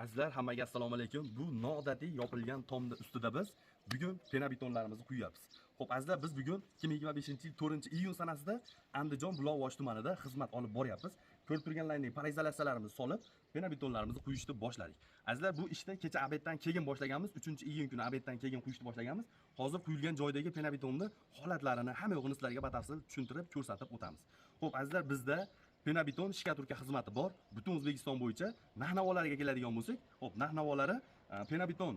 Azizlar, hammaga assalomu alaykum. Bu noodatiy yopilgan tomni ustida biz bugun penabetonlarimizni quyapmiz. Xo'p, azizlar, biz bugun 2025-yil 4-iyun sanasida Andijon Buloqboshi tumanida xizmat olib boryapmiz. Ko'rib turganlaringizdek paraizolyatsiyalarimizni solib, penabetonlarimizni quyishni boshladik. Azizlar, bu ishni kecha obeddan keyin boshlaganmiz. 3-iyun kuni obeddan keyin quyishni boshlaganmiz. Hozir quyilgan joydagi penabetonni holatlarini, hamma yo'g'ini sizlarga batafsil tushuntirib, ko'rsatib o'tamiz. Xo'p, azizlar, bizda penabeton shkaturka xizmati bor. Butun O'zbekiston bo'yicha narx-navolariga keladigan bo'lsak, xo'p, narx-navolari penabeton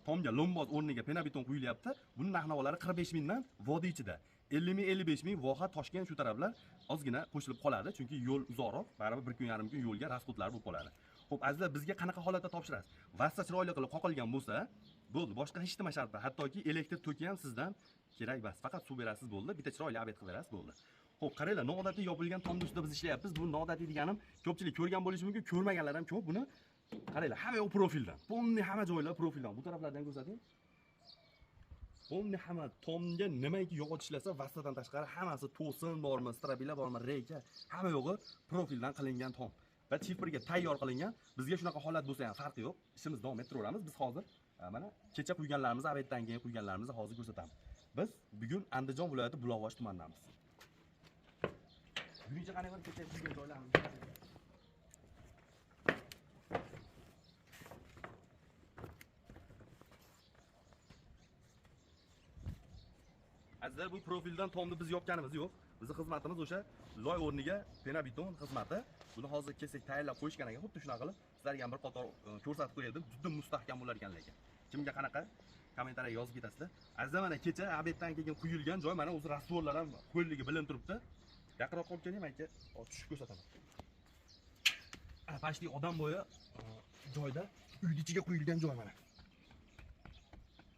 tomga lomboz o'rniga penabeton quyilyapti. Buni narx-navolari 45 mingdan vodiy ichida 50 ming, 55 ming Voha, Toshkent shu taraflar ozgina qo'shilib qoladi, chunki yo'l uzoqroq, baribir bir kun yarim kun yo'lga rasxodlar bo'lib qoladi. Xo'p, azizlar, bizga qanaqa holatda topshirasiz? Vassa chiroyli qilib qoqilgan bo'lsa, bo'ldi, boshqa hech nima shart emas. Hattoki elektr toki ham sizdan kerak emas. Faqat suv berasiz bo'ldi, bitta chiroyli obed qilib berasiz bo'ldi. Xo'p, qaranglar, noodatiy yopilgan tomni ustida biz ishlayapmiz. Bu noodatiy deganim, ko'pchilik ko'rgan bo'lishi mumkin, ko'rmaganlar ham ko'p buni. Qaranglar, hamma yoq profildan. Pomni hamma joylar profildan. Bu taraflardan ko'rsating. Pomni hamma tomga nimaiki yog'och ishlasa, vassadan tashqari hammasi to'sin bormi, strabila bormi, reyka, hamma yo'g'i profildan qilingan tom. Va chifrga tayyor qilingan. Bizga shunaqa holat bo'lsa ham farqi yo'q. Ishimizni davom ettiraveramiz. Biz hozir mana kecha quyganlarimizni, obeddan keyin quyganlarimizni hozir ko'rsatamiz. Biz bugun Andijon viloyati Buloqboshi tumanidamiz. Buguncha qanday bir kecha quygan joylarimiz. Azizlar, bu profildan tomni biz yopganimiz yo'q. Bizning xizmatimiz o'sha loy o'rniga penabeton xizmati. Buni hozir kelsak tayyorlab qo'yishgan ekan, xuddi shunaqa qilib sizlarga ham bir qator ko'rsatib qo'ydim. Juda mustahkam bo'lar ekan lekin. Kimga qanaqa kommentariya yozib ketasizlar. Azizlar, mana kecha obeddan keyin quyilgan joy, mana o'zi rastvorlar ham qo'lligi bilinib turibdi. Yaqinroq olib keling, aka, tushib ko'rsataman. Ana pashli odam bo'yi joyda uyning ichiga quyilgan joy mana.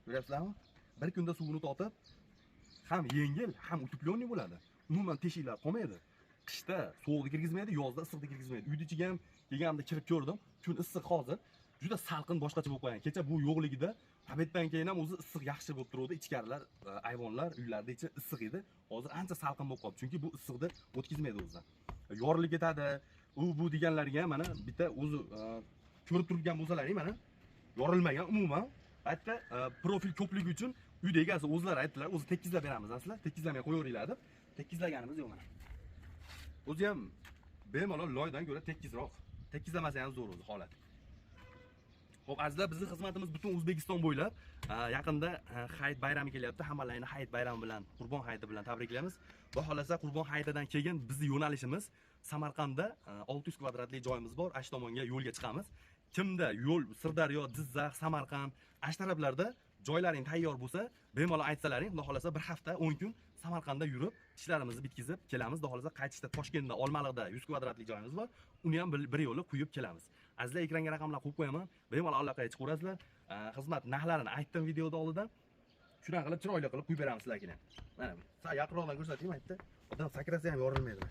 Ko'ryapsizlarmi? Bir kunda suvini tortib, ham yengil, ham uteplenniy bo'ladi. Umuman teshiklar qolmaydi. Qishda sovuqni kirgizmaydi, yozda issiqni kirgizmaydi. Uyning ichiga ham kelganimda kirib ko'rdim. Kun issiq hozir, juda salqin boshqacha bo'lib qolgan. Kecha bu yo'qligida obeddan keyin ham o'zi issiq yaxshi bo'lib turdi. Ichkarilar, ayvonlar, uylarda ichi issiq edi. Hozir ancha salqin bo'lib qoldi, chunki bu issiqni o'tkazmaydi o'zidan. Yorilib ketadi, u bu deganlarga ham mana bitta o'zi ko'rib turgan bo'lsalaring mana yorilmagan umuman. Hatto profil ko'pligi uchun uyda egasi o'zlari aytdilar, o'zi tekizlab beramiz asli, tekizlamay qo'yaveringlar deb. Tekizlaganimiz yo'q mana. O'zi ham bemalol loydan ko'ra tekizroq. Tekizlamasa ham zo'r o'zi holat. Xo'p, azizlar, bizning xizmatimiz butun O'zbekiston bo'ylab. Yaqinda hayit bayrami kelyapti. Hammalaringni hayit bayrami bilan, Qurbon hayiti bilan tabriklaymiz. Xudo xolasa Qurbon hayitidan keyin bizning yo'nalishimiz Samarqandda 600 kvadratli joyimiz bor. Ash tomonga yo'lga chiqamiz. Kimda yo'l Sirdaryo, Jizzax, Samarqand, ash taraflarda joylaring tayyor bo'lsa, bemalol aytsalaring, xudo xolasa bir hafta 10 kun Samarqandda yurib, ishlarimizni bitkizib kelamiz. Xudo xolasa qaytishda Toshkentda Olmaliqda 100 kvadratli joyimiz bor. Uni ham bir yo'li quyib kelamiz. Azizlar, ekranga raqamlar qo'yib qo'yaman. Bemalol aloqaga chiqaverasizlar. Xizmat narxlarini aytdim videoda oldida. Shunaqa qilib chiroyli qilib quyib beramiz sizlarga. Mana sal yaqinroqdan ko'rsataymi aytdi. Odam sakrasa ham yorilmaydi.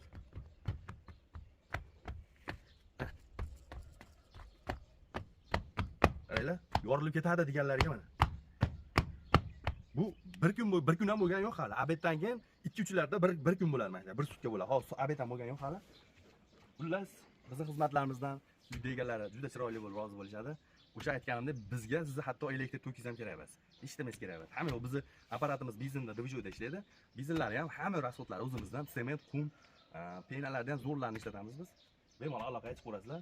Qaranglar, yorilib ketadi deganlarga mana. Bu bir kun bir kun ham bo'lgani yo'q hali. Obeddan keyin 2-3larda bir kun bo'ladi mana. Bir sutka bo'ladi. Hozir obed ham bo'lgani yo'q hali. Xullas, bizning xizmatlarimizdan uyda egalari juda chiroyli bo'lib rozi bo'lishadi. O'sha aytganimdek, bizga sizni hatto elektr tokingiz ham kerak emas. Ishlamangiz kerak emas. Hamma yo'q, bizni apparatimiz bizinda dvijoyda ishlaydi. Bizinlari ham hamma rasxodlari o'zimizdan, sement, qum, penalardan ham zo'rlarni ishlatamiz biz. Bemalol aloqaga chiqaverasizlar.